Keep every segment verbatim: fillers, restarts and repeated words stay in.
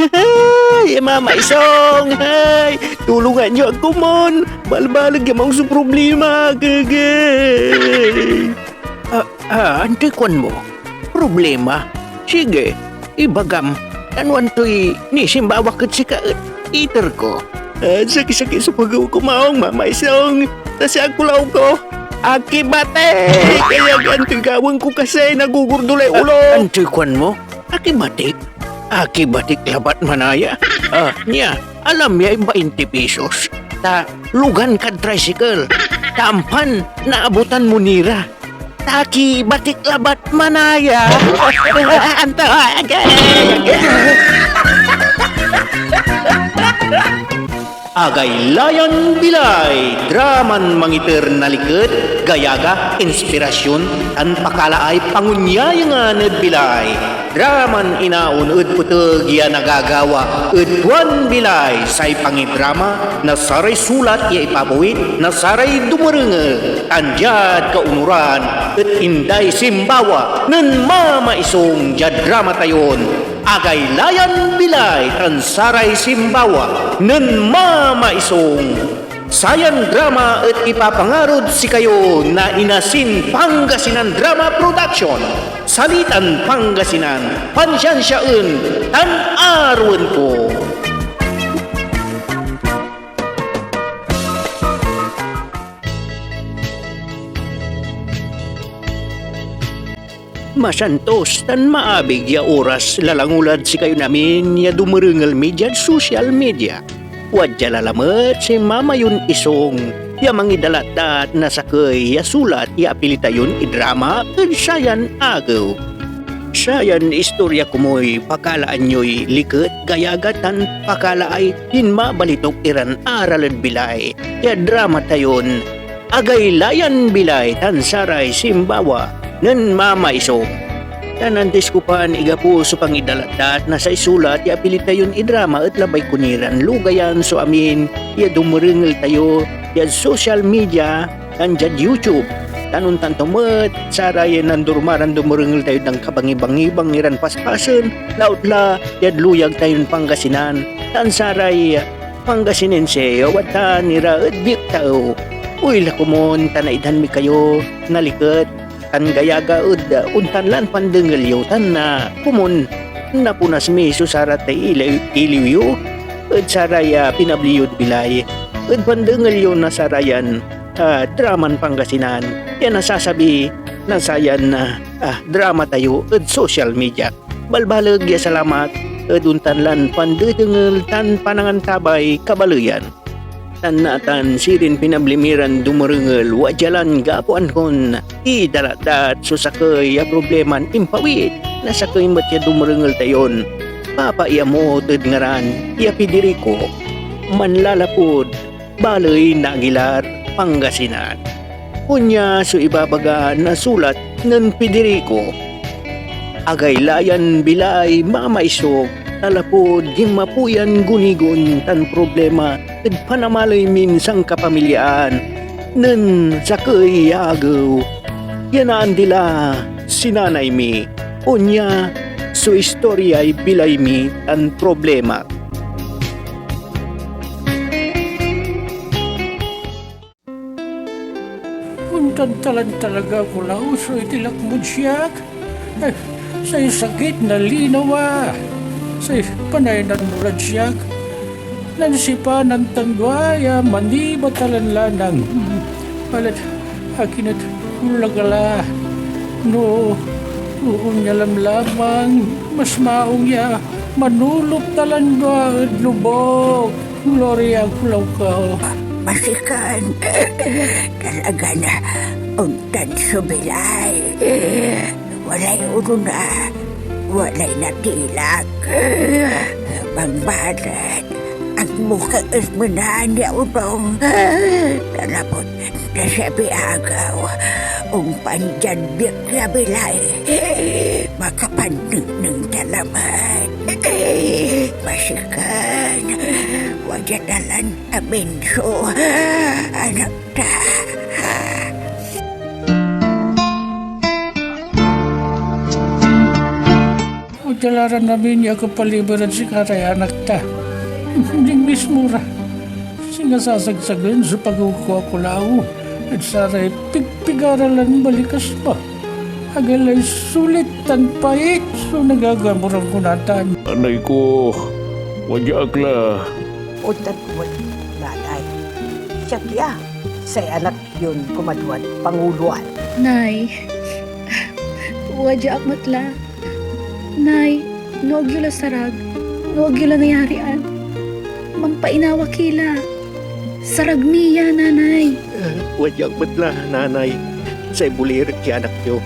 Ay, Mama Isong! Ay, tulungan yo ak komon! Balbaleg ya maong so problemak, agay! Ah, ah, antoy kuan mo? Problema? Sige, ibagam, tan no antoy nisimbawak ed sika et iter ko. Ah, sakisakit so pagew ko, maong, Mama Isong, ta si akulaw ko, akibatik! Kaya antoy gawaen ko kasi, nagugurdulay ulo! Ah, antoy kuan mo? Akibatik? Akibatik labat manaya? Ah, nia, alam yay bainti pesos. Ta lugan kad tricycle. Ta ompan naabutan mo ni ra. Ta akibatik labat manaya. Anta, agay, agay. Agaylayan Bilay, draman mangiter na liket, gayaga, inspirasyon, tan pakalaay pangonyayangan ed bilay. Draman inaon ed peteg ya nagagawa ed tuan bilay, say pangidrama na saray sulat ya ipapawit na saray dumerengel, tan diad kaunoran et inday simbawa nen Mama Isong diad drama tayon Agaylayan Bilay tan saray simbawa nen Mama Isong. Sayan drama et ipapangarod sikayo na Inasin Pangasinan Drama Production, Salitan Pangasinan, pansiansiaen tan aroen ko. Masantos tan maabig ya oras lalango lad sikayon amin ya dumerengel mi diad social media. Wadya la lamet si Mama yon Isong ya mangidalatdat na sakey ya sulat ya apili tayon idrama ed sayan agew. Sayan istorya komoy pakalaan yoy liket, gayaga, tan pakalaay inmabalitok iran aral ed bilay ya drama tayon Agaylayan Bilay tan saray simbawa nen Mama Isong. Tan antis ko pan igapo so pangidalatdat na say sulat ya apili tayon idrama et labay ko ni ran lugayan so amin ya dumerengel tayo diad social media tan diad YouTube. Tan ontan to met, saray nanduruma ran dumerengel tayod nankabangibangibang iran paspasen, laut la diad luyag tayon Pangasinan, tan saray Pangasinense ya wadtan ira ed biek tao. Oy la komon ta naitdan mi kayo na liket tan gayaga ed, ah, ontan lan pandengel yo tan, ah, komon naponas mi so saratay iliw, iliw yo ed saray, ah, pinabli yod bilay ed pandengel yo na sarayan, ah, draman Pangasinan ya nasasabi na sayan, ah, ah, drama tayo ed social media. Balbaleg ya salamat ed ontan lan pandedengel tan panangantabay kabaleyan. Tan natan sirin pinabli mi ran dumerengel, wadya lan gapoan kon idalatdat so sakey a probleman impawit na sakey met ya dumerengel tayon papaiamot ed ngaran ya Federico, manlalapud baley na Aguilar, Pangasinan. Onya so ibabaga na sulat nen Federico, Agaylayan Bilay, Mama Isong, ta lapud ginmapo yan gunigon tan problema ed panamaley min sankapamilyaan nen sakey ya agew ya naandi la si nanay mi. Onya so istoryay bilay mi tan problema. Ontan ta lan talaga, akulaw, so itilak mod siak. Eh, say sakit na linawa, say panaynan mo lad siak, nansipanan tan dua ya manibatalan lanang. Balet akin et onla ka la? No onya lamlamang, mas maong ya manulop ta lan dua ed lobuk. Gloria, akulaw ka. Masikan. Talagan ontan so bilay. Walay onona, walay natilak. Bangbalet, agmo ka esmenan ya onong. Kalapot na sabiy agew, ompan diad biek ya bilay, makapannengneng ka lamet. Masikan, wadya ta lan amin so anak ta. Wadya la ran amin ya akapaliber ed sikaray anak ta. Ning mismo ra. Singa sasagsagen so pagkukuakulaw ed saray pigpigara lan balikas mo. Agay lay sulit tan pait so nagagamuran ko natan. Anay ko, wadya ak la. Ontan met, Nanay. Siak ya, say anak yon kumadwad panguloan. Nay, wadya ak met la. Nay, no agyo la sarag, no agyo la nayarian, mampainawa ki la. Sarag mi ya, Nanay. Eh, wadya ak met la, Nanay. Say bulirik ya anak yo.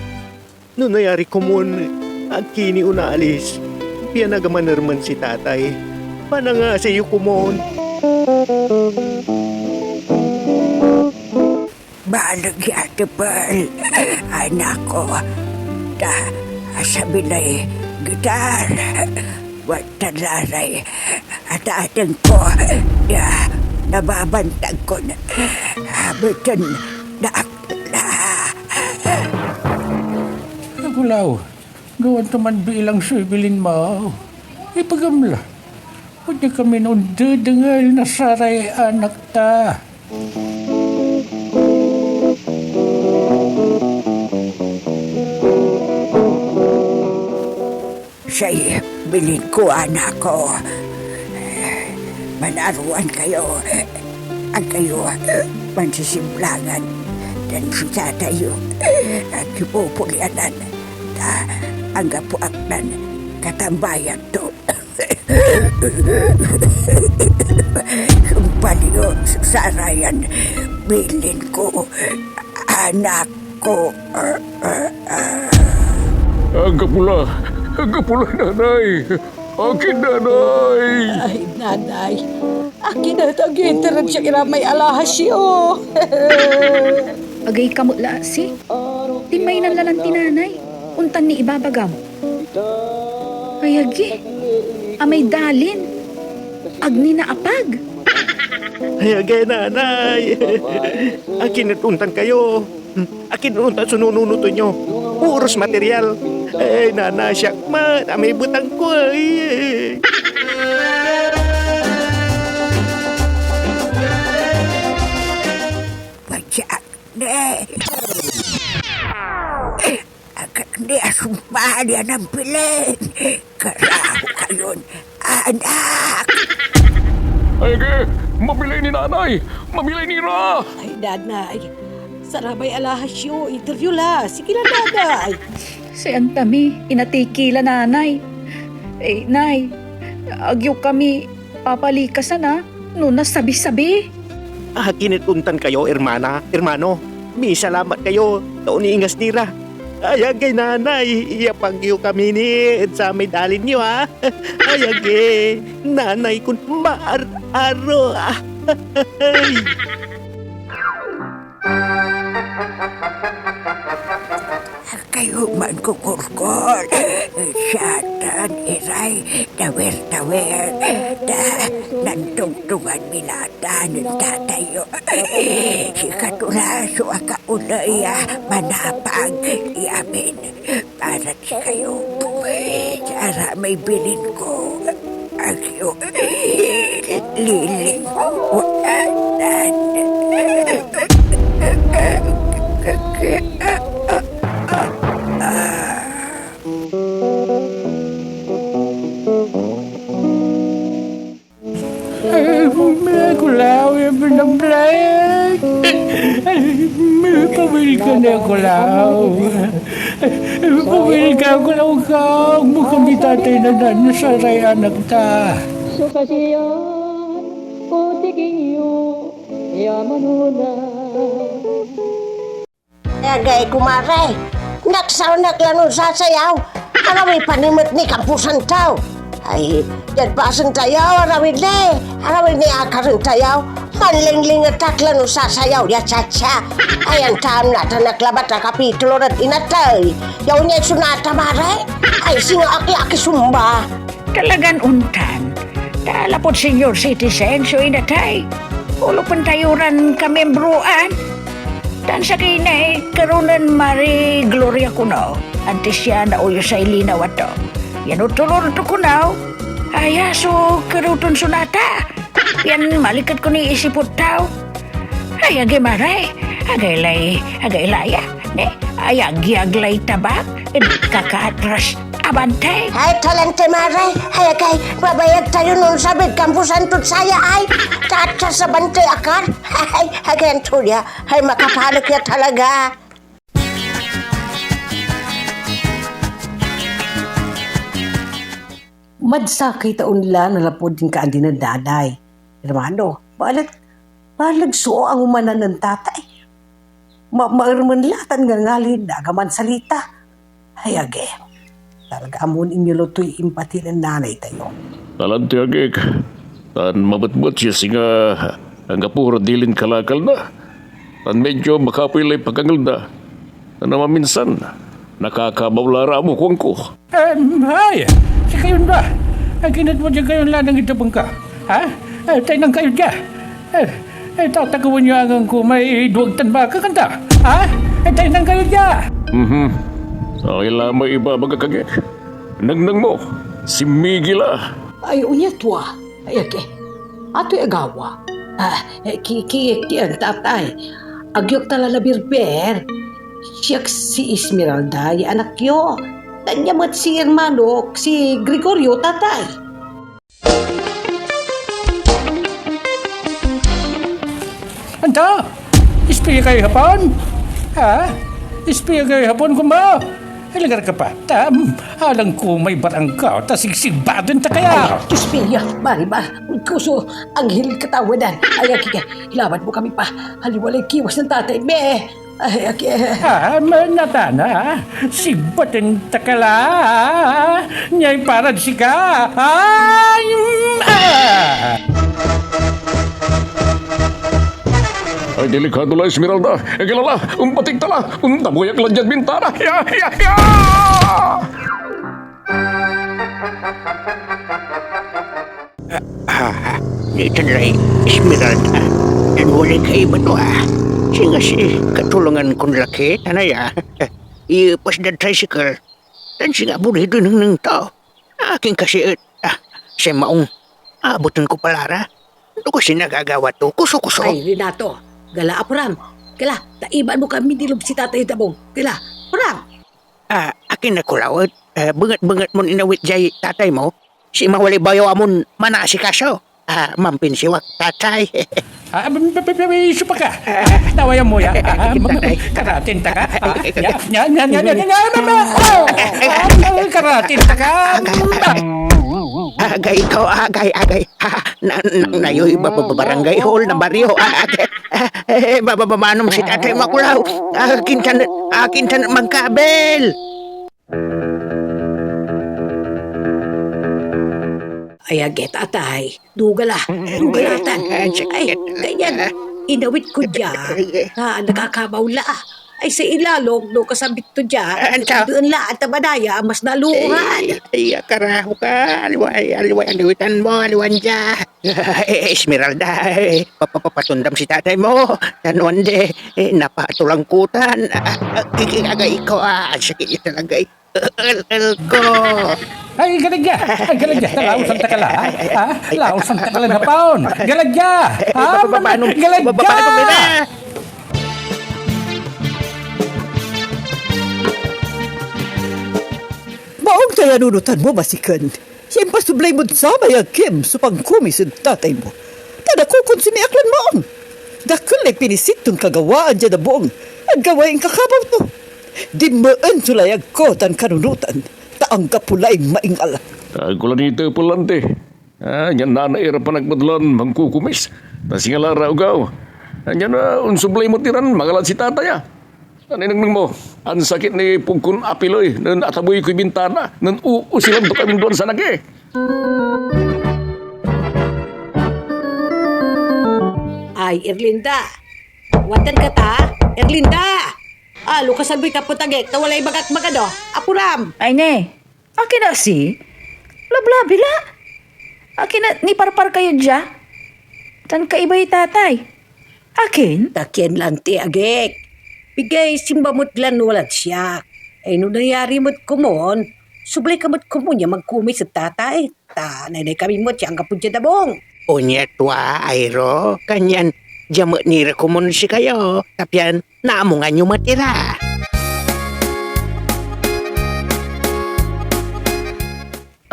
No nayari komon, ag ki ni onaalis, pian ag a manermen si Tatay. Panangasi yo komon. Baleg ya tepel, anak ko, ta asabi lay gitar, wadtan la ray atateng ko ya nababantag kon abeten da ak la. Agulaw, no anto man bilang so ibilin mo, ipagam la. Wadya kamin ondedengel na saray anak ta. Say bilin ko, anak ko, manaroan kayo, ag kayo mansisimblangan, tan si tatay yo ag yo pupulyanan, ta anggapo ak lan katambayan to. Sumpal yo so sarayan bilin ko, anak ko. Anggapo la, anggapo la, Nanay. Akin, Nanay? Ay, Nanay. Akin et agyo inter ed siak ira may alahas yo? Agay ka met la, si? Tinmaynan la lan tinanay. Ontan ni ibabagam. Ay, agi. Amay dalin. Ag ni naapag. Ay, agi, Nanay. Akin et ontan kayo? Akin et ontan so nununoten yo? Puros material. Ay, Nanay, siak met, amay betang ko, ay. Wadya ak ni. Agak ni asumpal ya nambilin. Karaho kayon anak. Ay, agi! Mabilay ni Nanay! Mabilay ni ra! Ay, Nanay. Saramay alahas yo, iter yo la. Sige la, Nanay. Say anta mi, inatey ki la, Nanay. Eh, Nay, agyo kami papalikasan, a, no nasabi-sabi. Akin et ontan kayo, ermana, ermano? Misalamat kayo, ta oniingas ni ra. Ay, agi, Nanay, iyapag yo kami ni ed samay dalin yo, a. Ay, agi, Nanay kon maararo, a. Kayo mankokorkor, siatan iray tawir-tawir, ta nantongtongan mi natan nen tatay yo. Sikato la so akaoley a manapag ya amin para sikayo. Saramay bilin ko, agyo lilingwanan. Ay, may akulaw ya binablay. Ay, may pawil ka na akulaw. Ay, may pawil ka, akulaw ka. Huwag mo kami tatay na dan saray anak ta. So kasiyan, o tiking yo, ya manona. Agay, kumare, naksaw nak lan onsasayaw. Arawi panimet ni kampusan taw. Ay, diad pasen tayaw, arawi ni, arawi ni akaren tayaw. Manlinglinget ak lan onsasayaw ya cha-cha. Ay, antam natan ak labat a kapitulo rad inatey. Ya onyay so natamare? Ay, singa ak la akisumba. Talagan ontan. Ta lapud senior citizen so inatey, olupen tayo ran kamiembroan. Tan sakey nay kerew nen Marie Gloria kono, antis ya naoyusay linawa to. Yan otolor to kunaw. Aya so kerew ton sonata. Yan maliket ko ni isipot taw. Ay, agay maray. Agay lay, agay laya. Ne? Ay, agyag lay tabak. Ed kakaatras abantay. Ay, talante maray. Ay, agay, mabayag tayo non sabid kampusan tod saya ay. Kaatras abantay akar. Ay, agay anto ya. Ay, makapalek ya talaga. Madsakey taon la nanlapud inkaandi nen Nanay, hermano. Balet baleg so angomanan nen Tatay. Ma-, maermen la tan ngangalin ag a mansalita. Ay, agi. Talaga amon inyolo toy impati nen Nanay tayo. Talanti, agik, tan mabetbet ya singa anggapo ra dilin kalakal na, tan medyo makapoy lay pakangel da. Tan amaminsan, nakakabaw la ra amo, kuanko. Em, ay, sikayon da. Akin et wadya kayon lanang ed abung ka? Ha? Eh, taynan kayo dia. Eh, eh, tatakewen yo angangko may duag tan baka, kanta? Ha? Eh, taynan kayo dia. Mhm. Sakey la may ibabaga, agik. Nengneng mo, si Miggy la. Ay, onya tua. Ay, agi. Atoy agawa? Ah, eh, ki-, ki-, kien, Tatay. Agyo ak ta la nabirber. Siak si Esmeralda ya anak yo. Tan nia met si ermanok, si Gregorio, Tatay. Anta? Espia kayo Hapon? Ha? Espia kayo Hapon, kumba? Ilagar ka pa. Ta, mm, alang ko may barangka, ta sigsigbaden ta kaya. Ay, Diyos mio, Mari ba? Kuso, anghil katawadan. Ay, agi, laban mo kami pa. Aliwa lay kiwas nen tatay mi. Ay, agi. Ah, ma-, natana. Sigbaden ta ka la. Niay parad sika. Ay, mm, ah! Ay, delikado la, Esmeralda. Agila la, ompatik ta la. Ontaboyak la diad bintana. Ya, ya, ya! Ah, ah, nitan lay Esmeralda. Tan walay kaiba to, ah. Singa si katulongan kon laki, tan aya, iyepas dad tricycle. Tan singa aburhidoy nengneng to. Akin kasi et, ah, say maong, abutan ko pa la ra. Ano kasi nagagawa to? Kuso-kuso. Ay, Renato, gala, apuram. Gala, ta ibaan mo kami ni loob si tatay ed abung. Gala, apuram. Ah, akin a kulawet? Ah, benget-benget mon inawit diay tatay mo? Si mawalay bayo amon manaasikaso. Ah, mampinsiwak, tatay. Ah, b-, b-, b-, b-, iso pa ka. Tawayan mo ya. Ah, ah, karatin ta ka. Ah, nya, nya, nya, nya, nya, nya, nya, nya, oh! Ah, karatin ta ka. Agay ko, agay, agay. Ah, na, na, nayoy ba-, ba-, ba-, barangay hall na baryo. Ah, agay. Ah, eh, ba-, ba-, ba-, manom si tatay makulaw. Akin tan, akin tan magkabil. Ay, agi, tatay. Duga la. Duga la tan. Ay, kanyan, inawit ko dia. Ah, nakakabaw la. Ay, say ilalok, no, kasabit to dia. Anta? Doon la, anta banaya, mas naluhan. Ay, ay, akaraho ka. Aliway, aliway, aliwitan mo, aliwan dia. Eh, Esmeralda, eh, pa-, pa-, pa-, patondam si tatay mo. Tan one day, eh, napatulangkutan. Ah, ah, kikikagay ko, ah, ang sakit niya talaga, eh. El, el ko. Ay, galag ya! Ay, galag ya! Laosan ta ka la, ha? Ha? Laosan ta ka la, Hapon! Galag ya! Eh, eh, ha? Ba-, ba-, ba-, anong, galag ba-, ba-, ya! Anong ina? Maong tay anunotan mo, masiken. Ya impasoblay mod samay agim so pankumis ed tatay mo. Ta nakokonsumi ak lan maong. Dakel lay pinisit ton kagawaan diad abung, et gaway inkakabaw to. Dinmeen so layag ko tan kanunotan, ta anggapo lay maingal. Agko la nitepel lanti. Ah, nian nanairapan ak met lan mankukumis, ta singa la ra ogaw. Ah, nian, ah, onsoblay met iran mangalad si tatay, ah. Tan inengneng mo, ansakit ni pugkon apiley nen atabuy koy bintana nen uusilan to kamin duan sanaki. Ay, Erlinda! Wadtan ka ta? Erlinda! Alo, kasalboy ka petagek, ta walay bagak magano. Apuram! Ay ne, akin a si? Lablabi la? Akin a niparpar kayo dia? Tan kaibay tatay. Akin? Akin lanti, agik. Pigay simba met lan walad siak. Ay no nayari met komon, Sublay ka met komun ya magkomit ed tatay, ta naynay kami met ya anggapo diad abung. Onia tua, Airo, kanyan dia met ni ra komun sikayo, ta pian naamungan yo met ira.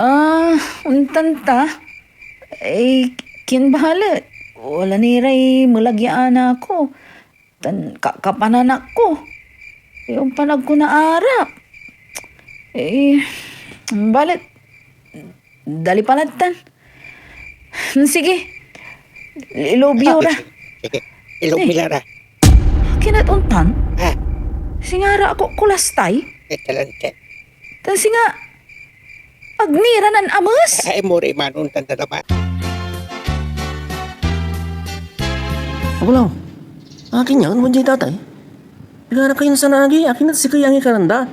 Ah, ontan ta. Eh, kien balet, wala ni ray melag ya anak ko, tan ka-, kapanan ak ko. Eh, ompan agko naarap. Eh, balet, dali pa lad tan. Hmm, sige. Ilobio ra. Sige, ilobio ra. Akin et ontan? Ah. Singa ra ako kolastay? Eh, talante. Tan singa, ag ni ra nan-ames? Ay, muri man, ontan da naman. Agulaw, akin yan, wadyay tatay? Pigara kayon sanagi, akin et sikay angikaran da.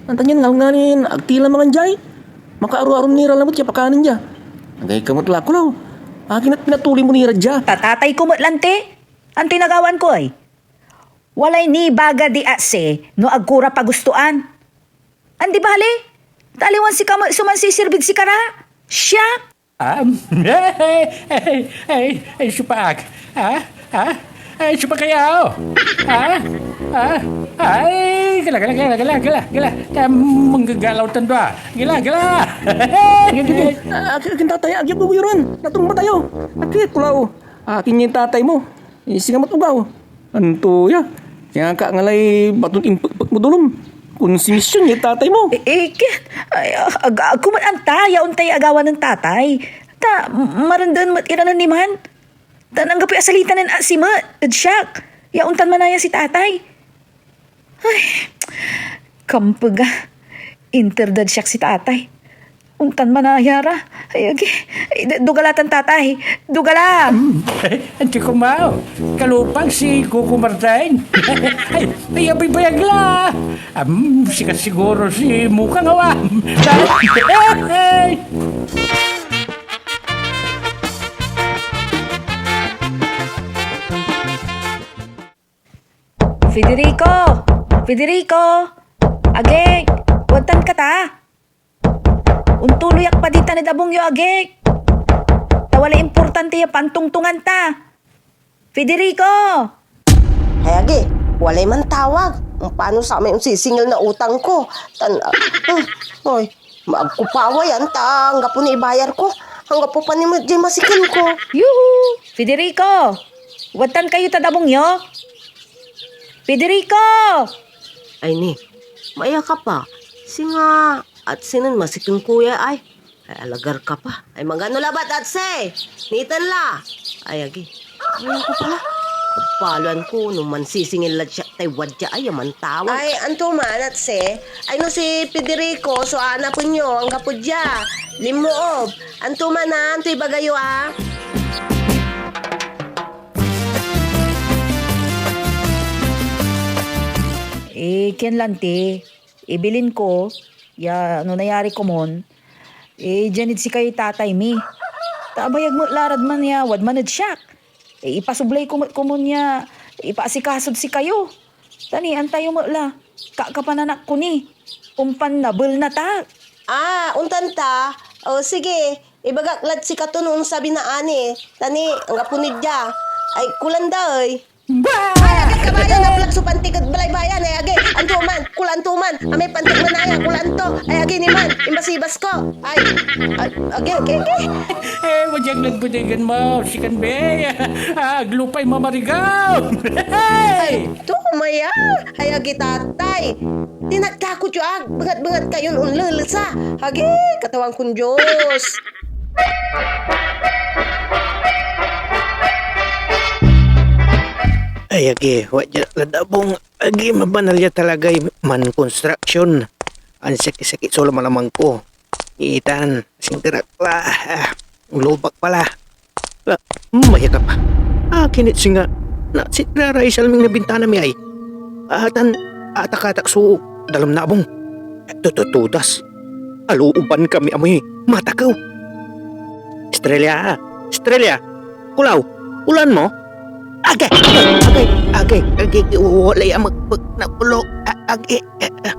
Antan yan ngalngalin, agti la mangan diay. Makaaro-arom ni ra lamet ya pakanen dia. Agay ka met la, Kulaw. Akin et pinatuloy mo ni ra dia. Ta tatay ko met lanti? Antoy nagawaan ko, ay? Walay nibaga di atse no ag ko ra pagustoan. Andi bali, ta aliwan sika met so mansisirbid sikara. Siak! Ah, ay, ay, ay, siopa ak? Ah, ah, ay, siopa kayo? Ah, ah, ay, gala, gala, gala, gala, gala, gala. Ta manggagalaw tan dua. Gala, gala. Ah, akin tatay, agyo guguyuran. Natumba tayo. Akin, Kulaw. Akin yung tatay mo. Eh, singa met ogaw. Anto ya? Singa ka ngalay baton impekpek mo dolom. Konsumisyon ya tatay mo. Eh, eh, ki-, ay, ah, ag-, agko met anta ya ontay agawa nen tatay. Ta, m-, marenden met ira nen iman. Tan anggapoy asalita nen atse met ed siak ya ontan manaya si tatay. Ay, kampeg a. Inter dad siak si tatay. Ontan manaya ra. Ay, agi. Ay, d-, dugala tan tatay. Dugala! Hmm, anti ko maw. Kalupang si Kuko Martin. Ay, ay, abibayag la. Am, sika siguro si Mukang Awa. Ay! Federico! Federico! Agi! Wadtan ka ta? Ontuloy ak pa ditan ed abung yo, agi! Ta walay importante ya pantongtongan ta! Federico! Hay agi, walay mantawag. Ompano samay onsisingil na utang ko. Tan, ah, hmm, oy, maag ko pawayan ta anggapo ni ibayar ko. Anggapo pa ni met diay masiken ko. Yuhu! Federico! Wadtan kayo tad abung yo? Federico! Ay ni, maya ka pa. Singa, at sinen masiken ko ya ay. Ay, alagar ka pa. Ay, magano labat, atse? Nitan la. Ay, agi. Ay, ako pala. Pagpaloan ko, no mansisingil lad siak tay wadya ay, ya mantawag. Ay, anto man, atse? Ay, no si Federico, so aanapen yo, anggapo dia. Linmoob. Anto man, a, anto ibaga yo, a? Eh, kien lanti, ibilin ko, ya no nayari komun, eh, dian ed sikayoy tatay mi. Ta abayag met la rad man ya wadman ed siak. Eh, ipasublay ko met komun ya ipaasikasod sikayo. Ta ni, antayo met la, kakapanan ak ko ni, ompan nabelnat ak. Ah, ontan ta? O, sige, ibagak lad sikato no onsabi na ani. Ta ni, anggapo ni dia. Ay, kulan da ey. Ay, agi, kabayo, naplag so pantik ed balay bayan. Ay, agi, anto man, kulanto man. Amay pantik manaya, kulanto. Ay, agi ni man, imbasibas ko. Ay, ay, agi, agi, agi. Eh, wadyag lad bodegan mo, sikan be. Ah, aglupay mamarigaw. Ay, to, maya. Ay, agi, tatay. Tinagtakot yo ak, bengat-bengat kayon onlelesa. Agi, Katawan kon Dios. Ay, agi, wadya lad abung, agi, mabanal ya talagay man-construction. Ansakit-sakit so lamalamang ko. Itan, singgerak la. Ah, lubak pala. Ah, mayakap. Akin et singa, natsitra ray salming na bintana mi ay. Atan, atakatak so dalam na abung. Tututudas. Alooban kami amoy matakew. Estrella, Estrella, Kulaw, ulan mo? Agay, agay, agay, agay, agay, walay amagpag na ulo. A-, agay, a-, a-.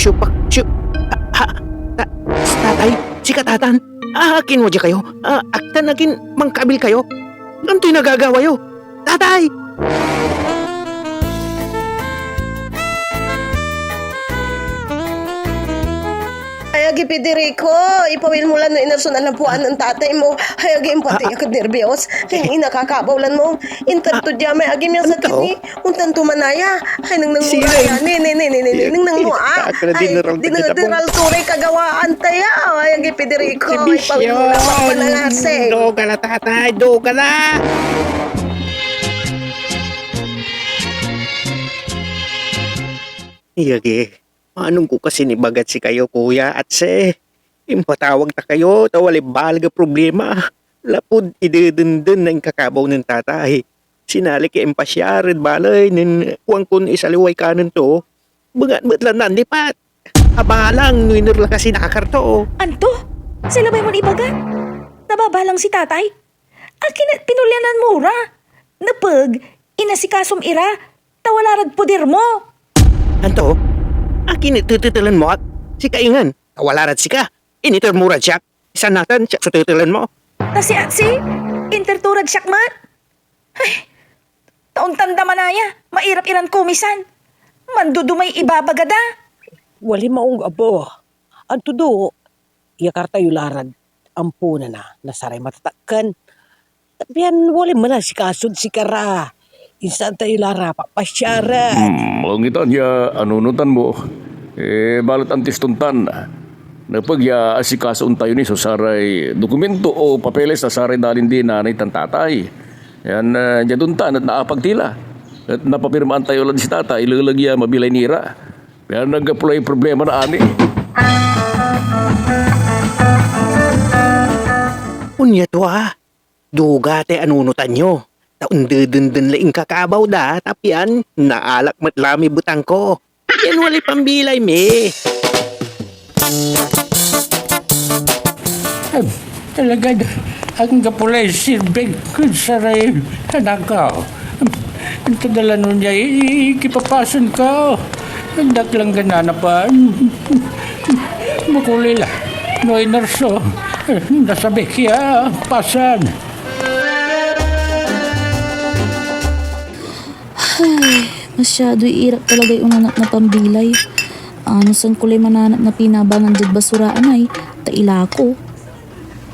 siupak, siu-, ha, ha, ta-, tatay, sika tatan, akin wadia kayo? Ah, ak tan akin mangkabil kayo? Antoy nagagawa yo? Tatay! Ay, agi, Federico, ipawil mo lan no iner so nanlapuan nen tatay mo. Ay, agi, impatey ak ed nerbios. Ay, inakakabaw lan mo. Inter to dia may agi may sakit ni. Ontan to manaya. Ay, nengneng mo ra ya. Ne, ne, ne, ne, ne, ne, nengneng mo, ah. Ay, dineral to ray kagawaan tayo. Ay, agi, Federico, ipawil mo la, panangasing. Duga la, tatay, duga la. Iyagi, anong ko kasin ibagad sikayo, kuya, atse? Impatawag ta kayo, ta walay baleg a problema. Lapud idedenden na inkakabaw nen tatay. Sinali ki impasyar ed baley nen kuankon isaliway kanen to, bengat met lan nanlipat. Abalang no iner la kasi nakar to. Anto? Say labay mon ibaga? Nababalang si tatay? Akin et pinolyanan mo ra? Nepeg, inasikasom ira, ta wala rad poder mo. Anto? Akin et tetetelen mo ak? Sika ingen, ta wala rad sika. Initer mo rad siak. Insan natan, siak so tetelen mo. Ta si Atsi, inter to rad siak met. Ay, ta ontan da manaya, mairap iran komisan. Mandodumay ibabaga da. Walay maong abo. Anto do, iyakar tayo la rad ampo na, na saray matatakken. Pian walay manasikasod sikara. Insan tayo la ra papasyaren. Hmm, maong itan ya anunotan mo. Eh, balet antis ton tan, nepeg ya asikasoen tayo ni so saray dokumento o papeles na saray dalin di nanay tan tatay. Yan, eh, diad ontan et naapag ti la. Et napapirmaan tayo lad si tatay, ileleg ya mabilay ni ra. Pian anggapo lay problema na ani. Onia tua, duga tay anunotan yo, ta ondedenden lay inkakabaw da, ta pian naalak met la may betang ko. Pian walay pambilay mi. Em, talaga, anggapo lay sirbik ed saray anak ko. Anto da lan onia, i-, i-, ikipapasen ko. Daklan gananapan. Makuli la no iner so nasabik ya pasen. Ay, masyadoy irap talagay onanap na pambilay. Anosan ko lay mananap na pinabangan diad basuraan ay, ta ilako.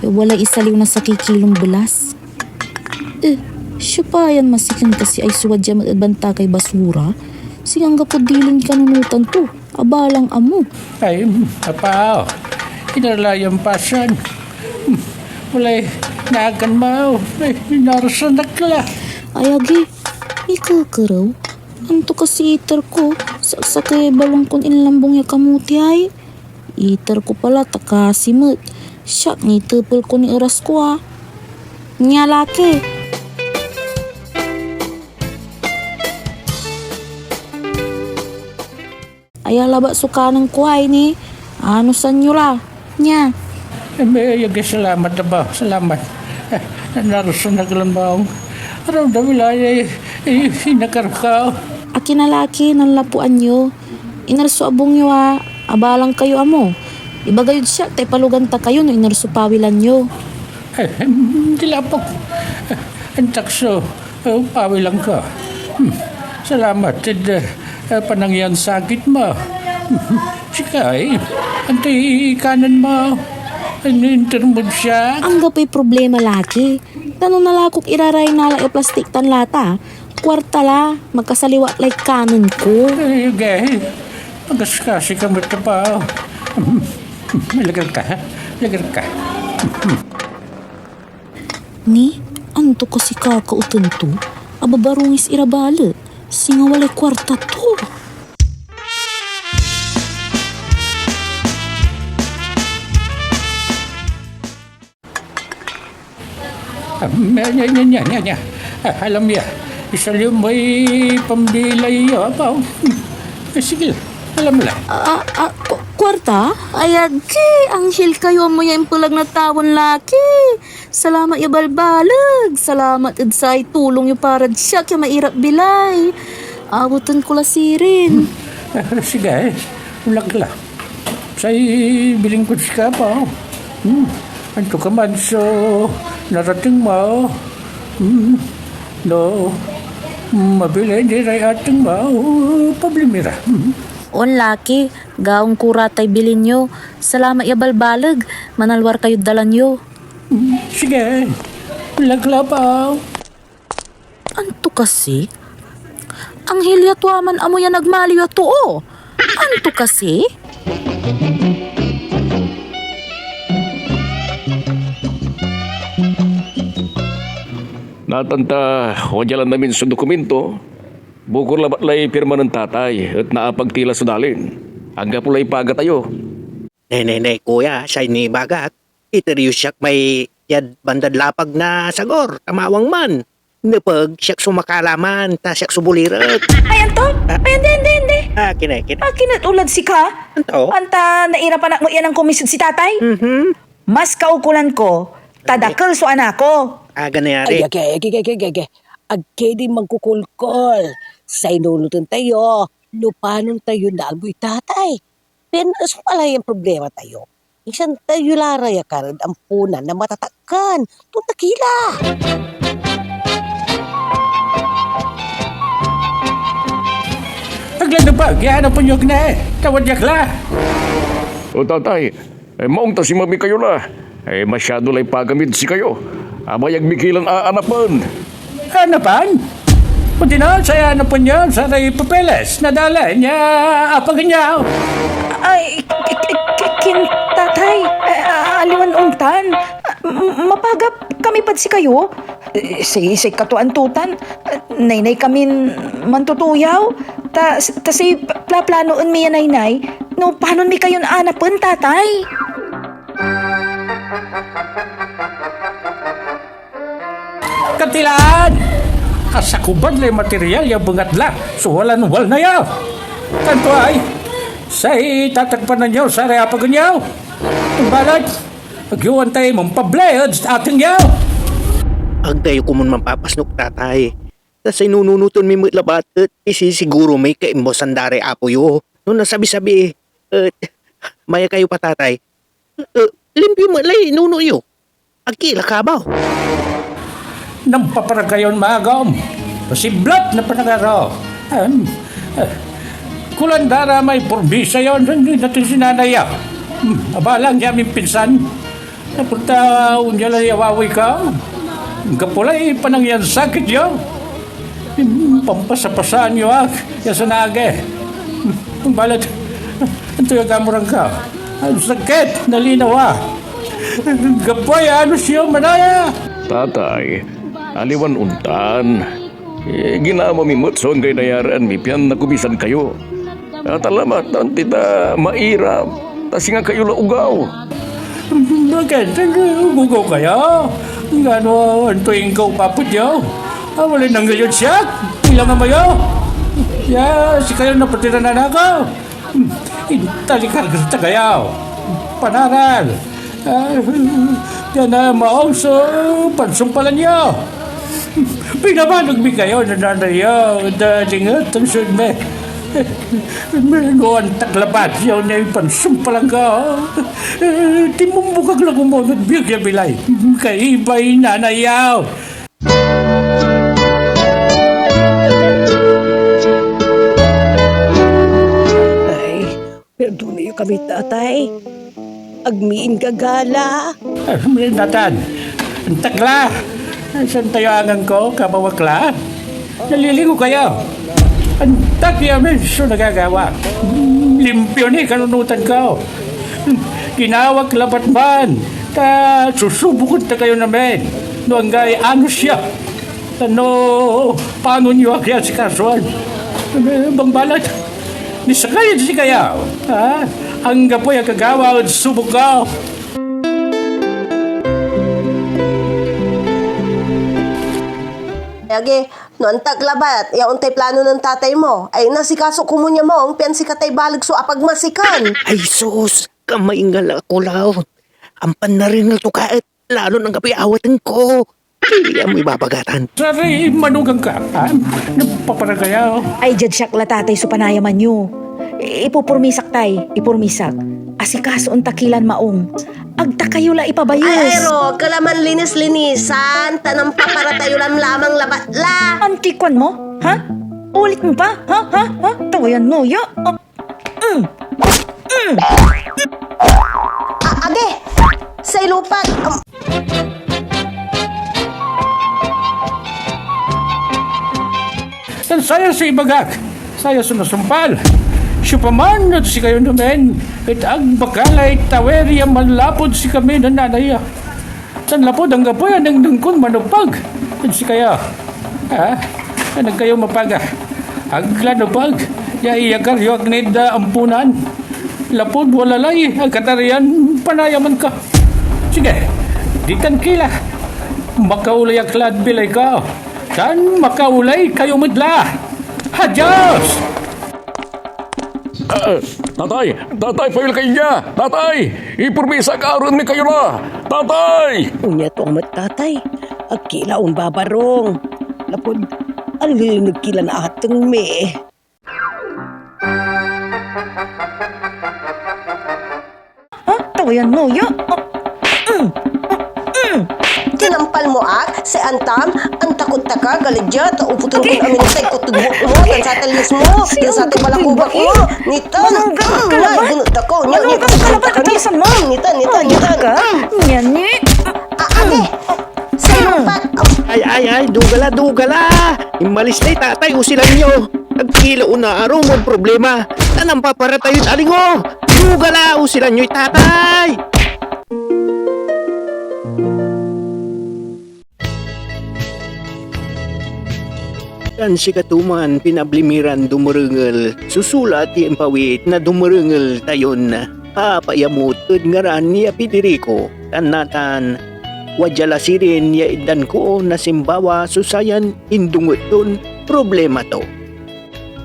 Walay isaliw na sakey kilon belas. Eh, siopa yan masiken kasi ay so wadya met ed bantakay basura? Singa anggapod dilin kanunotan to, abalang amo. Ay, apa, inala yan pasen. Walay nagan mo, ay, inarusan ak la. Ay, agi, ikekerew. Anto kasi iter ko? Saksakey ya balon kon inlambong ya kamote ay. Iter ko pala ta kasi met. Siak nitepel ko ni eras ko, ah. Nia laki. Aya labat so kanen ko ay ni. Anosan yo la. Nia. Em, eh, agi, salamat, aba. Salamat. Eh, narusan ak lan maong. Arawdawi la ya, eh, eh, inakar ko. Akin a laki, nanlapuan yo. Iner so abung yo a, abalang kayo amo. Ibaga yod siak ta ipalogan ta kayo no iner so pawilan yo. Eh, em, dilapok. Eh, antak so, eh, pawilan ko. Hmm, salamat ed, eh, panangian sakit mo. Sika, eh, antoy kanen mo? Inter mod siak? Anggapoy problema, laki. Ta no nalakok ira ray nala ya plastik tan lata, kuarta la, makasaliw ak lay kanen ko. Ay, agay, magaskasi ka met, apa. Lagar ka, lagar ka. Ni, anto kasi kakaoten to? Ababarungis ira balet, singa walay kuarta to. Ah, nia, nia, nia, nia, nia, nia. Ah, alam ya. Isali yo may pambilay yo, apaw. Hmm. Eh, sige, alam la. Ah, ah, ku-, kuarta? Ay, agi, anghil kayo, amo ya impelag na tawen laki. Salamat ya balbaleg. Salamat ed say tulong yo parad siak ya mairap-bilay. Awaten ko la sirin. Ah, sige, onla ka la. Say bilin kod sika, apaw. Hmm, antokaman so narating mo, hmm, no mabilay ni ray ateng mo, pablimi ra. Hmm. On laki, gaong ko ra tay bilin yo. Salamat ya balbaleg, manalwar kayod dalan yo. Hmm, sige, onla ka la, apaw. Anto kasi? Anghil ya tua man amo ya nagmaliw a too. Anto kasi? Natan ta, wadya lan amin so dokumento, bukor labat lay pirma nen tatay et naapag ti la so dalin. Anggapo lay paga tayo. Nay, nay, nay, kuya, say nibagak, iter yo siak may diad bandad lapag na sagor, ta mawang man. Nepeg, siak so makalaman, ta siak so buliret. Ay, anto? Ah. Ay, andi, andi, andi. Ah, kine, kine. Akin et onlad sika? Anto? Anta, nairapan ak met ya nankomis ed si tatay? Mhm. Mas kaukolan ko, ta dakel so anak ko. Ah, gano yari? Ay, agi, agi, agi, agi, agi. Ag kay di mankukulkol. Say nunoten tayo, no panon tayo naalmoy tatay. Pian asumpal la yan problema tayo. Insan tayo la ra ya karad amponan na matatakken. Tonta ki la! Agla nepeg ya anapen yo ak ni, ta wadya ak la. O, tatay, eh, maong ta sinmabi kayo la. Eh, masyado lay paga mid sikayo. Abayag mi ki lan aanapen. Anapen? Odino say anapen yo, saray papeles na dalin ya apagen yo? Ay, k-, k-, k-, kin tatay, eh, a-, aliwan ontan. M-, mapaga kami pad sikayo. Eh, say, say katuaan to tan, eh, naynay kamin mantutuyaw. Ta, ta say pla-, planoen mi ya naynay, no panon mi kayon anapen, tatay. Katilaan! Kasakuban lay material ya bengatla so walanwal na yo. Kanto ay, say tatagpanan yo saray apagen yo. Balet, ag yo antay mampabli ed ateng yo. Ag kayo komon manpapasnok, tatay. Ta say nununoten mi met labat et isisiguro miy kaimbasan da ray apo yo. No nasabi-sabi et maya kayo pa, tatay, eh, limpio met lay nuno yo. Ag ki la kabaw. Nampaparag kayon maagom. Pasiblat na panagaro. Em, eh, kulan da ra may probinsia yo, natin si nanay ya. Hmm, abalang ya amin pinsan. Napunta, onya lay awawi ka. Anggapo lay panangiyan sakit yo. Pampasapasaan yo ak ya sanagi. Balet, antoy agamuran ka? Ansakit na linawa. Gapoy anos yo, manaya! Tatay, aliwan ontan, eh, ginawa mi met so anggay nayarian mi pian nakomisan kayo. At alamat, anti ta mairap, ta singa kayo la ogaw. Baket, ogaw kayo? Ngano, antoy inkaw papet yo? Ah, walay nanggayod siak, ilang ama yo. Ya, sikayo napatiran na nakaw. Intalikar ta kayo. Panaral. Ah, pian maong so pansumpalan yo. Pinabaleg mi kayo na nanay yo, da dinget tan sud mi. No antak labat yo niay pansumpalan ko. Eh, timumbok ak la komon ed biag ya bilay. Kaibay nanay yo. Ay, perdona yo kami, Tatay. Ag mi inggagala. Ah, Natan, antak la. San tayo angan ko, kabaw ak la? Nalilingo kayo. Antak ya amin so nagagawa. Limpio ni kanunotan ko. Ginawak labat man, ta susubuken ta kayon amin no anggay anos ya. Tan no panon yo ak ya asikasoan, bangbalat, nisakey ed sikayo, ha? Anggapoy akagawa ed subok ko. Agi, No antak labat ya ontay plano nen tatay mo, ay nasikaso komun ya maong pian sikatay baleg so apagmasikan. Ay sus, kamaingal ako laut. Ampan narengel to ka et lalon anggapoy awaten ko. Kaya mo ibabagatan. Saray manugang ka, ha? Napaparagayaw. Ay, diad siak la, tatay, so panayaman yo. Ipupurmisak tay, ipurmisak. Asikasoen ta ki lan maong. Ag ta kayo la ipabayes. Ay, ay, ro, kala man linis-linisan, ta nampapara tayo lamlamang labat la. Antoy kuan mo? Ha? Ulit mo pa? Ha? Ha? Ha? Tawayan mo, ya? Ah, mm. Mm. A-, agi! Say lupat! Am- Tan saya so ibagak, saya so nasumpal. Siopaman ed sikayon amin et ag bakalay tawir ya manlapud sikami nen nanay ya. Tan lapud anggapoy anengneng kon manepeg ed sikayo, ha? Aneg kayo mapaga. Ag la nepeg ya iyakar yo ak nid, ah, ampunan, lapud wala lay akatarian panayaman ko. Sige, ditan ki la. Makaoley ak lad bilay ko, tan makaoley kayo met la. Adios! Ah, tatay! Tatay, pawil kayo nia! Tatay! Ipromisak aroen mi kayo la! Tatay! Onia to met, tatay. Ag ki la ombabarung. Lapud anlelengeg ki lan ateng mi. Ha? Tawayan mo, ya? Ah, mm, ah, mm. Tinampal mo ak, say antam, antakot ta ka, galit dia, ta upoten kon amin say kotod buak mo, tan satay lies mo, tan satay balakubak mo. Nitan, mm, ay, gunot ako, nia, nia, gunot ako, nia. Mm, nitan, nitan, nitan. Mm. Nia, nia. Ah, agi. Say lupat. Ay, ay, ay, dugala, dugala. Inmalis lay tatay, usilan yo. Ag ki la onaarum ed problema, ta nampapara tayod alingo. Duga la, usilan yoy tatay! Tan sikato man, pinabli mi ran dumerengel so sulat ya impawit na dumerengel tayon papaiyamot ed ngaran ya Federico tan natan. Wadia la sirin ya itdan ko na simbawa so sayan indunget ton problema to.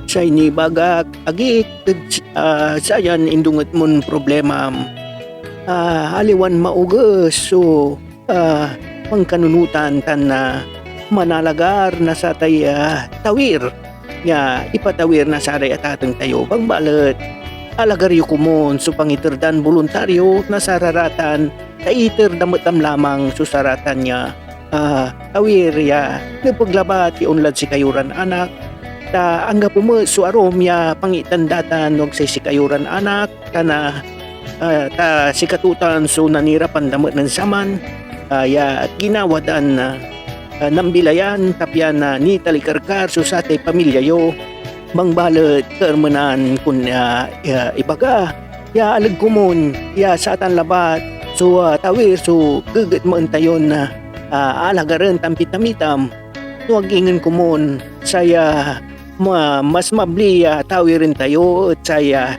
Say nibagak, agik, ed, ah, sayan indunget mon problemam, ah, aliwan maoges so, ah, pankanunotan tan, ah, manalagar na satay, ah, tawir ya ipatawir na saray atateng tayo. Bangbalet, alagar yo komun so pangiter dan boluntaryo na sararatan, ta iter da met lamlamang so saratan ya ah, tawir ya nepeg labat ya onlad sikayo ran anak, ta anggapo met so arum ya pangitdan da tan no ag say sikayo ran anak, tan, ah, ah, ta sikato tan so nanirapan da met nen saman, ah, ya ginawa dan, ah, ah, nambilayan, ta pian, ah, nitalikarkar so satay pamilya yo. Bangbalet, kaermenan kon, ah, ah, ibaga ya aleg komun ya satan labat so, ah, tawir so gegetmaen tayon, ah, ah, alagaren tan pitamitam. No ag ingen komun say, ah, ma-, mas mabli ya tawiren tayo et say, ah,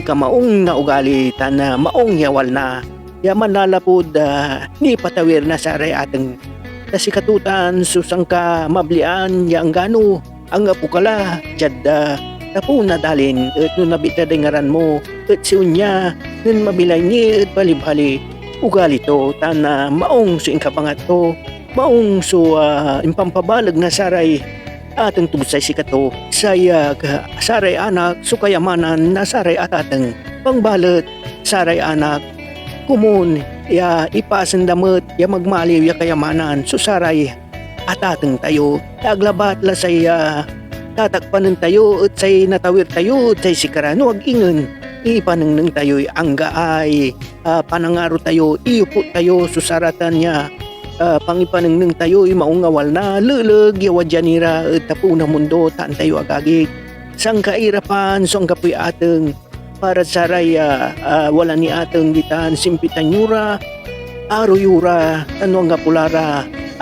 kamaung na ugali tan, ah, maung ya walna ya manlalapud, ah, nipatawir na saray ateng. Ta sikato tan so sankamablian ya anggano anggapo ka la diad, ah, tapew na dalin, et no nabitla day ngaran mo, et si onya nen mabilay ni ed balibali ugali to, tan, ah, maung so inkabangat to, maung so, ah, impampabaleg na saray ateng tod say sikato. Say, ah, ka-, saray anak so kayamanan na saray atateng. Bangbalet, saray anak komun ya ipasen da met ya magmaliw ya kayamanan so saray atateng tayo. Ta ag labat la say, ah, tatakpanen tayo et say natawir tayo et say sikara, no ag ingen ipanengneng tayoy anggaay, ah, panangaro tayo, iyoput tayo so saratan ya, ah, pangipanengneng tayoy maung a walna, leleg ya wadya ni ra ed tapew na mundo, tan tayo agagik. Sankairapan so anggapoy ateng, para saray, ah, ah, wala ni ateng ditan, simpitan yo ra, aro yo ra, tan no anggapo la ra,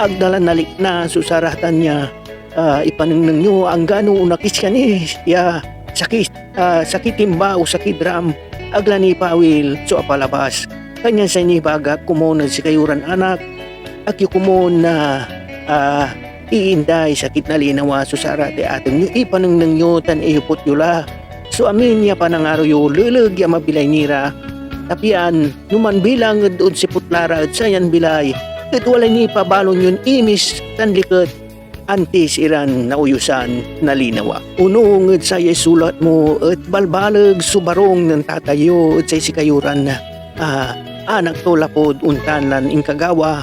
ag da la nalikna so saratan ya, ah, ipanengneng yo, anggano onakis ka ni ya sakit, ah, sakey timba o sakey dram, ag la nipawil so apalabas. Kanyan say nibagak komun ed sikayo ran anak, ag yo komun, ah, ah, iinday sakit na linawa so saratay ateng yo, ipanengneng yo tan iyoput yo la so amin ya panangaro yo, leleg ya mabilay ni ra. Ta pian no manbilang ed onsiput la ra ed sayan bilay, et walay nipabalon yon imis tan liket, antis iran nauyosan na linawa. Onung ed sayay sulat mo et balbaleg so barung nen tatay yo ed say sikayo ran, ah, anak to lapud ontan lan inkagawa.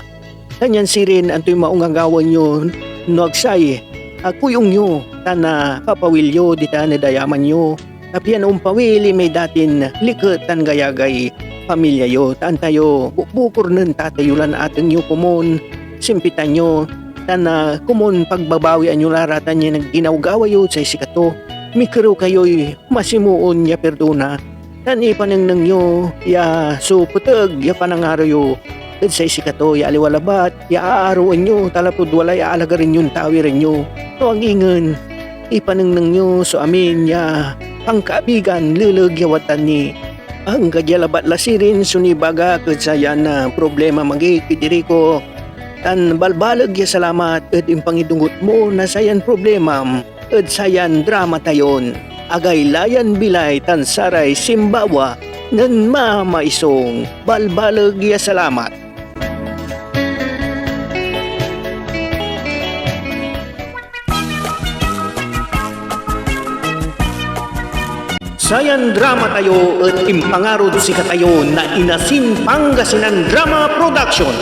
Kanyan sirin, antoy maong a gawaen yo no ag say, ah, kuyong yo tan, ah, papawil yo ditan ed ayaman yo? Ta pian ompawil imay datin liket tan gayagay pamilya yo, ta anta yo bukbukor nen tatay yo lan ateng yo komun simpitan yo, tan, ah, komun pagbabawian yo la ra tan yan ginawgawa yo ed say sikato. Mikerew kayoy masimoon ya pirdona, tan ipanengneng yo ya so peteg ya panangaro yo ed say sikato ya aliwa labat ya aaroen yo, ta lapud walay aalagaren yon tawiren yo. No ag ingen, ipanengneng yo so amin ya pankaabigan, leleg ya watan ni. Anggad ya labat la sirin so nibagak ed sayan, ah, problema, magik ed diri ko, tan balbaleg ya salamat ed impangidonget mo na sayan problemam ed sayan drama tayon Agaylayan Bilay tan saray Simbawa nen Mamaisong. Balbaleg ya salamat. Sayan drama tayo et impangarod sikatayo na Inasin Pangasinan Drama Production.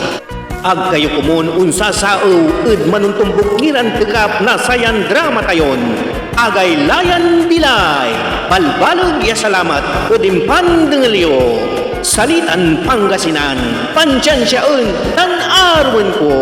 Ag kayo komun onsasaew ed manontombuk iran tekap na sayan drama tayon Agaylayan Bilay. Balbaleg ya salamat ed impandengel yo. Salitan Pangasinan, pansiansiaen tan aroen ko.